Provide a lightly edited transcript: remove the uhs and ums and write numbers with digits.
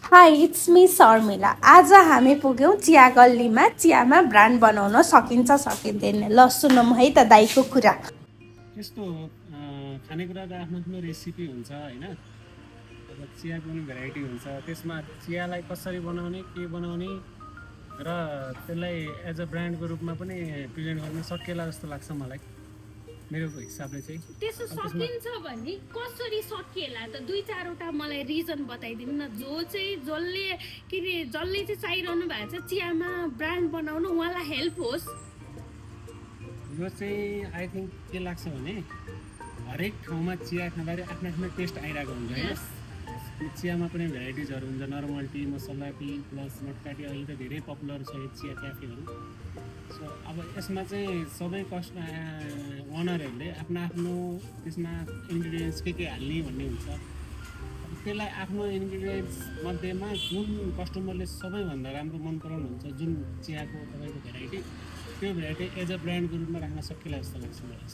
High it's me Sharmila. आज हामी पुग्यौँ चिया गल्लीमा। चियामा ब्रान्ड बनाउन सकिन्छ सकिँदैन, ल सुनौँ है त दाइको कुरा। त्यस्तो हो खानेकुराको आफ्नो आफ्नो रेसिपी हुन्छ होइन। अब चियाको पनि भेराइटी हुन्छ, त्यसमा चियालाई कसरी बनाउने, के बनाउने र त्यसलाई एज अ ब्रान्डको रूपमा पनि प्रेजेन्ट गर्न सकिएला जस्तो लाग्छ मलाई, मेरो हिसाबले चाहिँ। त्यसो अब त्यसमा सकिन्छ भने कसरी सकिएला त दुई चारवटा मलाई रिजन बताइदिनु न, जसले चाहिँ चाहिरहनु भएको छ चियामा ब्रान्ड बनाउनु उहाँलाई हेल्प होस्। यो चाहिँ आई थिङ्क के लाग्छ भने हरेक ठाउँमा चिया खाँदाखेरि आफ्नो आफ्नो टेस्ट आइरहेको हुन्छ होइन। Yes. चियामा पनि भेराइटिजहरू हुन्छ, नर्मल टी, मसला टी प्लस मटका टी, अहिले त धेरै पपुलर छ यो चिया क्याफेहरू। सो अब यसमा चाहिँ सबै ओनरहरूले आफ्नो आफ्नो त्यसमा इन्ग्रिडियन्ट्स के हाल्ने भन्ने हुन्छ। अब त्यसलाई आफ्नो इन्ग्रिडियन्ट्स मध्येमा जुन कस्टमरले सबैभन्दा राम्रो मन पराउनुहुन्छ जुन चियाको तपाईँको भेराइटी, त्यो भेराइटी एज अ ब्रान्डको रूपमा राख्न सकिएला जस्तो लाग्छ मलाई।